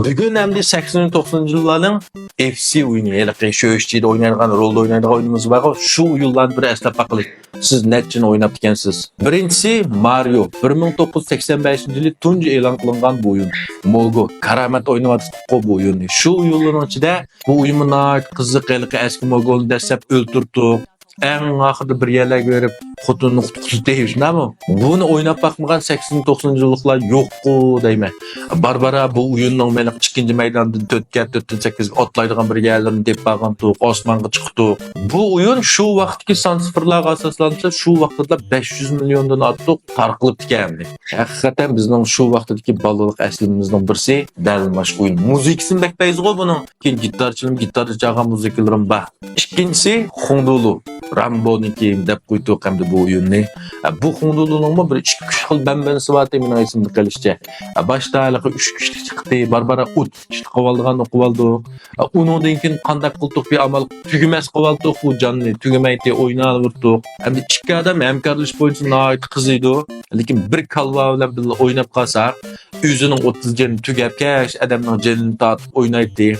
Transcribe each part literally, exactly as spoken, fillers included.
بۈگۈن ئەمدى سەكسىنىنچى، توقسىنىنچى يىللارنىڭ ئېف سى ئويۇنى، ھېلىقى شۆشچىدە ئوينايدىغان، رولدا ئوينايدىغان ئويۇنىمىز بارغۇ، شۇ ئويۇنلارنى بىر ئەسلەپ باقىلى. سىز نەچچىنى ئويناپتىكەنسىز؟ بىرىنچىسى مارىيو، بىر مىڭ توققۇز يۈز سەكسەن بەشىنچى يىلى تۇنجى ئېلان قىلىنغان بۇ ئويۇن. موگو، كارامەت ئوينىۋاتىدۇققۇ بۇ ئويۇننى. شۇ ئويۇنلارنىڭ ئىچىدە بۇ ئويۇنمۇ ناھايىتى قىزىق، ھېلىقى ئەسكى موگونى دەسسەپ ئۆلتۈرتتۇق. ئەڭ ئاخىرىدا بىر يەرلەرگە بېرىپ، خوتۇننى قۇتقۇزۇپ دەيمىزمۇ؟ بۇنى ئويناپ باقمىغان سەكسىنىنچى، توقسىنىنچى يىللىقلار يوققۇ دەيمەن. بارا-بارا بۇ ئويۇننىڭ مېنىڭ ئىككىنچى مەيداندىن تۆتكە، تۆتتىن سەككىزگە ئاتلايدىغان بىر يەرلىرىنى دېپىپ بارغانتۇق، ئاسمانغا چىقتۇق. بۇ ئويۇن شۇ ۋاقىتتىكى سان سىفىرلارغا ئاساسلانسا، شۇ ۋاقىتتا بەش يۈز مىليوندىن ئارتۇق تارقىلىپتىكەن. ھەقىقەتەن بىزنىڭ شۇ ۋاقىتتىكى بالىلىق ئەسلىمىمىزنىڭ بىرسى دەل مانا شۇ ئويۇن. مۇزىكىسىمۇ بەك پەيزىغۇ بۇنىڭ. كېيىن گىتارچىلىرىم، گىتاردا چالغان مۇزىكىلىرىم بار. ئىككىنچىسى خۇڭدۇلۇ. رامبونىڭكى دەپ قويدۇق ئەمدى بۇ ئويۇننى. ئە، بۇ خۇڭدۇلۇنىڭمۇ بىر ئىككى، ئۈچ خىل بەنبەنىسى بارتى مېنىڭ ئېسىمدە قېلىشىچە. ئە، باشتا ھېلىقى ئۈچ كۈچلۈك چىقتى، بارا-بارا ئوتتۇز كۈچلۈك قىلىۋالىدىغان قىلىۋالدۇق. ئە، ئۇنىڭدىن كېيىن قانداق قىلدۇق، بىر ئامال تۈگىمەس قىلىۋالدۇق، بۇ جاننى تۈگىمەيتتى، ئويناۋېرىتتۇق. ئەمدى ئىككى ئادەم ھەمكارلىشىش بويىچە ناھايىتى قىزىيدۇ. لېكىن بىر كالۋا بىلەن بىللە ئويناپ قالساق، ئۆزىنىڭ ئوتتۇز جېنىنى تۈگەپ، كەش ئادەمنىڭ جېنىنى تارتىپ ئوينايتتى.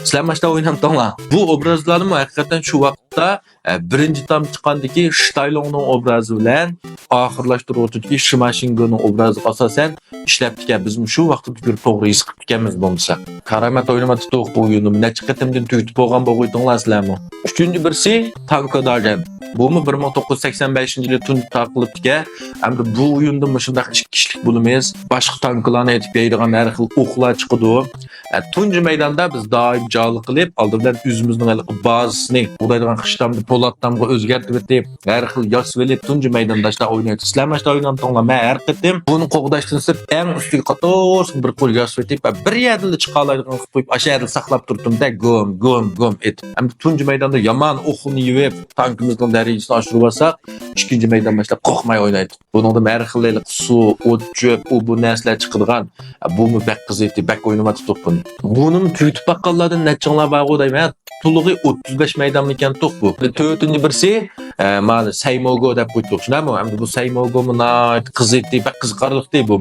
سىلەر ماشتا ئوينامتىڭلار؟ بۇ ئوبرازلارمۇ ھەقىقەتەن شۇ ۋاقىتتا، ئە، بىرىنچى تام چىققاندىكى شىتايلۇڭنىڭ ئوبرازى بىلەن ئاخىرلاشتۇرغۇچىدىكى شىماشىنگونىڭ ئوبرازىغا ئاساسەن ئىشلەپتىكەن. بىزمۇ شۇ ۋاقىتتا بىر توغرا ھېس قىپتىكەنمىز بولمىسا. كارامەت ئوينىماتتۇق بۇ ئويۇننى. نەچچە قېتىمدىن تۈگىتىپ بولغان بولغۇيتۇڭلار سىلەرمۇ. ئۈچىنچى بىرسى تانكو داگەن. بۇمۇ بىر مىڭ توققۇز يۈز سەكسەن بەشىنچى يىلى تۇنجى تارقىلىپتىكەن. ئەمدى بۇ ئويۇندا مۇشۇنداق ئىككى كىشىلىك بولىمىز. باشقا تانكىلارنى ئېتىپ يەيدىغان ھەر خىل ئوقلار چىقىدۇ. ئە، تۇنجى مەيداندا بىز دائىم جارلىق قىلىپ، ئالدى بىلەن ئۆزىمىزنىڭ ھېلىقى بازىسىنى، قوغدايدىغان خىشتامنى پولات تامغا ئۆزگەرتىۋېتىپ، ھەر خىل ياسىۋېلىپ، تۇنجى مەيداندا شۇنداق ئوينايتتۇق. سىلەر ماشتا ئوينامتىڭلار؟ مەن ھەر قېتىم بۇنى قوغداشتىن سىرت ئەڭ ئۈستىگە قاتارلىق بىر قول ياسىۋېتىپ، بىر يەردىنلا چىقالايدىغان قىلىپ قويۇپ، ئاشۇ يەردە ساقلاپ تۇرۇپتۇم-دە، گۇم، گۇم، گۇم ئېتىپ. ئەمدى تۇنجى مەيداندا يامان ئوقنى يېۋىپ، تانكىمىزنىڭ دەرىجىسىنى ئاشۇرۇۋالساق، ئىككىنچى مەيدان باشلاپ قورقماي ئوينايتتۇق. بۇنىڭدا ھەر خىل ھېلىقى سۇ، ئوت، چۆپ، ئۇ بۇ نەرسىلەر چىقىدىغان. بۇمۇ بەك قىزىيتتى، بەك ئوينىۋاتىدۇق بۇنى. بۇنىمۇ تۈگىتىپ باققانلاردىن نەچچىڭلار بارغۇ دەيمەن. تولۇقى ئوتتۇز بەش مەيدانمىكەنتۇق بۇ. تۆتىنچى بىرسى، ئە، مانا سەيموگو دەپ قويدۇق، شۇنداقمۇ؟ ئەمدى بۇ سەيموگومۇ ناھايىتى قىزىيتتى، بەك قىزىقارلىقتى بۇ.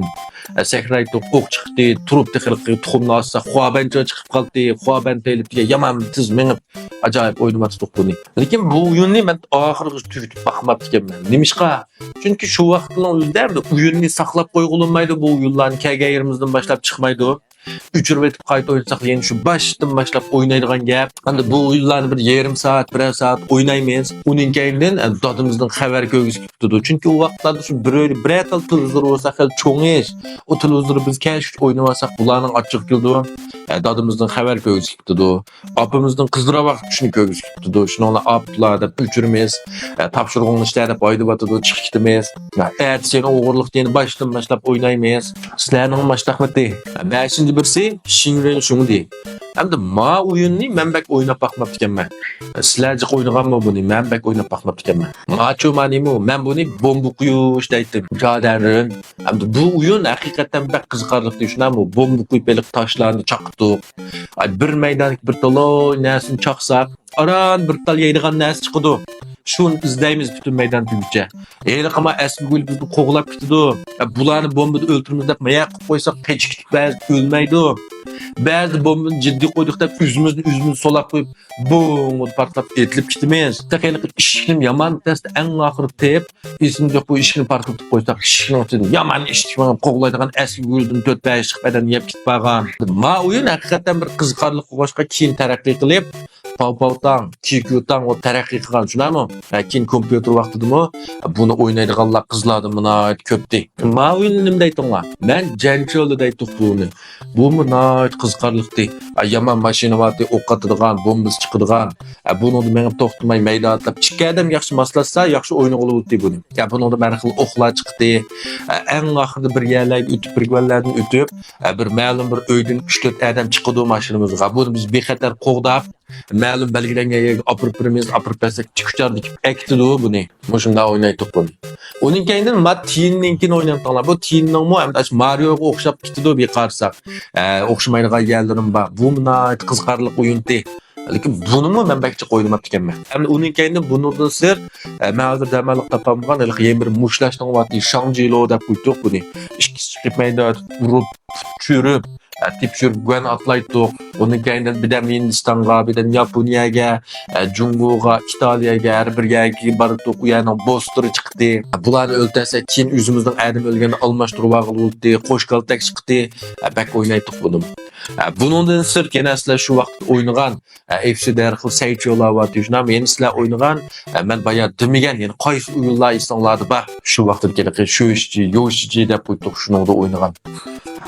ئە، سەكرەيتتۇق، ئوق چىقتى، تۇرۇپ تېخى تۇخۇمنى ئاتسا، خۇابەنچۇ چىقىپ قالدى، خۇابەن تېيىلىپ، يامان تېز مېڭىپ، ئاجايىپ ئوينىۋاتىدۇق بۇنى. لېكىن بۇ ئويۇننى مەن ئاخىرغىچە تۈگىتىپ باقماپتىكەنمەن. نېمىشقا؟ چۈنكى شۇ ۋاقىتنىڭ ئۆزىدە ئەمدى ئويۇننى ساقلاپ قويغىلى بولمايدۇ، بۇ ئويۇنلارنى كەلگەن يېرىمىزدىن باشلاپ چىقمايدۇ. ئۆچۈرۈۋېتىپ قايتا ئوينىساق يەنە شۇ باشتىن باشلاپ ئوينايدىغان گەپ. ئەمدى بۇ ئويۇنلارنى بىر يېرىم سائەت، بىرەر سائەت ئوينايمىز. ئۇنىڭ كەينىدىن، ئە، دادىمىزنىڭ خەۋەر كۆرگۈسى كېلىپ تۇرىدۇ. چۈنكى ئۇ ۋاقىتلاردا شۇ بىر ئۆيدە بىرەر تال تېلېۋىزور بولسا خېلى چوڭ ئىش. ئۇ تېلېۋىزورنى بىز كەچكىچە ئوينىۋالساق بۇلارنىڭ ئاچچىقى كېلىدۇ. ئە، دادىمىزنىڭ خەۋەر كۆرگۈسى كېلىپ تۇرىدۇ. ئاپىمىزنىڭ قىزىراۋاق چۈشىنى كۆرگۈزۈپ كېتىپتۇ. شۇنىڭ بىلەن ئاپىلار دەپ ئۆچۈرىمىز. ئە، تاپشۇرغۇڭنى ئىشلە دەپ ھايدىۋاتىدۇ، چىقىپ كېتىمىز. ئە، ئەتىسى يەنە ئوغرىلىقتا يەنە باشتىن باشلاپ ئوينايمىز. سىلەرنىڭ ماشتاقمىتى؟ بەشىنچى بىرسى شىڭرېن شۇڭدى. ئەمدى ما ئويۇننى مەن بەك ئويناپ باقماپتىكەنمەن. سىلەر جىق ئوينىغانمۇ بۇنى؟ مەن بەك ئويناپ باقماپتىكەنمەن. ماچۇ مانىمۇ مەن بۇنى بومبا قويۇش دەيتتىم. جادەنرىن. ئەمدى بۇ ئويۇن ھەقىقەتەن بەك قىزىقارلىق دېيىشىمۇ، بومبا قويۇپ ھېلىقى تاشلارنى چاقتۇق. ئاي، بىر مەيداندىكى بىر تالاي نەرسىنى چاقساق، ئاران بىر تال يەيدىغان نەرسە چىقىدۇ. شۇنى ئىزدەيمىز پۈتۈن مەيدان تۈگىچە. ھېلىقى ما ئەسكى گۈل بىزنى قوغلاپ كېتىدۇ. ئە، بۇلارنى بومبىدا ئۆلتۈرىمىز دەپ ماياق قىلىپ قويساق، قېچىپ كېتىپ بەزىدە ئۆلمەيدۇ. بەزىدە بومبىنى جىددىي قويدۇق دەپ ئۆزىمىزنى ئۆزىمىز سولاپ قويۇپ، بوڭ پارتلاپ ئېتىلىپ كېتىمىز. تېخى ھېلىقى ئىشىكنى يامان تەستە ئەڭ ئاخىرى تېپ، ئېسىمدە يوق، بۇ ئىشىكنى پارتلىتىپ قويساق، ئىشىكنىڭ ئىچىدىن يامان ئىششىق مېڭىپ قوغلايدىغان ئەسكى گۈلدىن تۆت بەش ئىششىق ئادەمنى يەپ كېتىپ بارغان. ما ئويۇن ھەقىقەتەن بىر قىزىقارلىق بولغاچقا كېيىن تەرەققىي قىلىپ، پاۋ پاۋ تاڭ، كيۇ كيۇ تاڭ ئۇ تەرەققىي قىلغان، شۇنداقمۇ؟ ھە، كېيىن كومپيۇتېر ۋاقتىدىمۇ بۇنى ئوينايدىغانلار قىزلاردىمۇ ناھايىتى كۆپتى. ما ئويۇننى نېمە دەيتتىڭلار؟ مەن جەنچيولى دەيتتۇق بۇنى. بۇمۇ ناھايىتى قىزىقارلىقتى. ئا، يامان ماشىنا بارتى، ئوق ئاتىدىغان، بومبىسى چىقىدىغان. ئا، بۇنىڭدا مېڭىپ توختىماي مەيدان ئاتلاپ، ئىككى ئادەم ياخشى ماسلاشسا، ياخشى ئوينىغىلى بولاتتى بۇنى. يا، بۇنىڭدا ھەر خىل ئوقلار چىقتى. ئا، ئەڭ ئاخىرىدا بىر يەرلەرگە ئۆتۈپ، بىر يەرلەردىن ئۆتۈپ، ئا، بىر مەلۇم بىر ئۆيدىن ئۈچ تۆت ئادەم چىقىدۇ ماشىنىمىزغا. بۇنى بىز بىخەتەر قوغداپ، مەلۇم بەلگىلەنگەن يەرگە ئاپىرىپ بېرىمىز، ئاپىرىپ بەرسەك، تىك ئۇچار دېيىپ ئەكېتىدۇ بۇنى. مۇشۇنداق ئوينايتتۇق بۇنى. ئۇنىڭ كەينىدىن ما تىيىننىڭكىنى ئويناپتىڭلار. بۇ تىيىننىڭمۇ ئەمدى ئاشۇ مارىيوغا ئوخشاپ كېتىدۇ بىر قارىساق. ئە، ئوخشىمايدىغان يەرلىرىمۇ بار. بۇمۇ ناھايىتى قىزىقارلىق ئويۇنتى. لېكىن بۇنىمۇ مەن بەك جىق ئوينىماپتىكەنمەن. ئەمدى ئۇنىڭ كەينىدىن بۇنىڭدىن سىرت، ئە، مەن ھازىر دەماللىق تاپالمىغان ھېلىقى يەنە بىر مۇشتلاشنىڭ ۋاتى شاڭجىلو دەپ قويدۇق بۇنى. ئىككىسى چىقىپ مەيدان ئۇرۇپ، چۈشۈرۈپ، تېپىپ يۈرۈپ گۇەن ئاتلايتتۇق. ئۇنىڭ كەينىدىن بىردەم ھىندىستانغا، بىردەم ياپونىيەگە، ئە، جۇڭگوغا، ئىتالىيەگە، ھەر بىر يەرگە باردۇق. ئۇ يەرنىڭ بوسلىرى چىقتى. بۇلارنى ئۆلتۈرسەك، كېيىن ئۆزىمىزنىڭ ئادەم ئۆلگەندە ئالماشتۇرۇۋالغىلى بولاتتى. قوش كالتەك چىقتى. ئە، بەك ئوينايتتۇق بۇنى. ئە، بۇنىڭدىن سىرت يەنە سىلەر شۇ ۋاقىتتا ئوينىغان، ئە، ئېف سى دە ھەر خىل سەيچيۇلار بار، تۈشۈنەم. يەنە سىلەر ئوينىغان، ئە، مەن بايا دېمىگەن، يەنە قايسى ئويۇنلار ئېسىڭلاردا بار؟ شۇ ۋاقىتتىكى شۆشىچى، يوشىچى دەپ قويدۇق، شۇنىڭدا ئوينىغان.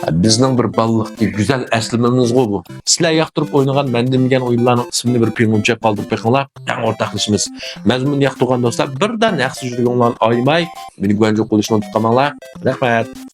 ئە، بىزنىڭ بىر بالىلىقتىكى گۈزەل ئەسلىمىمىزغۇ بۇ. سىلەر ياقتۇرۇپ ئوينىغان مەن دېمىگەن ئويۇنلارنىڭ ئىسمىنى بىر پىڭلۇنچە قالدۇرۇپ بېقىڭلار، ئەڭ ئورتاقلىشىمىز. مەزمۇننى ياقتۇرغان دوستلار، بىردەم ھەقسىز يۈرىكىڭلارنى ئايىماي، مېنى گۇەنجۇ قىلىشنى ئۇنتۇپ قالماڭلار. رەھمەت.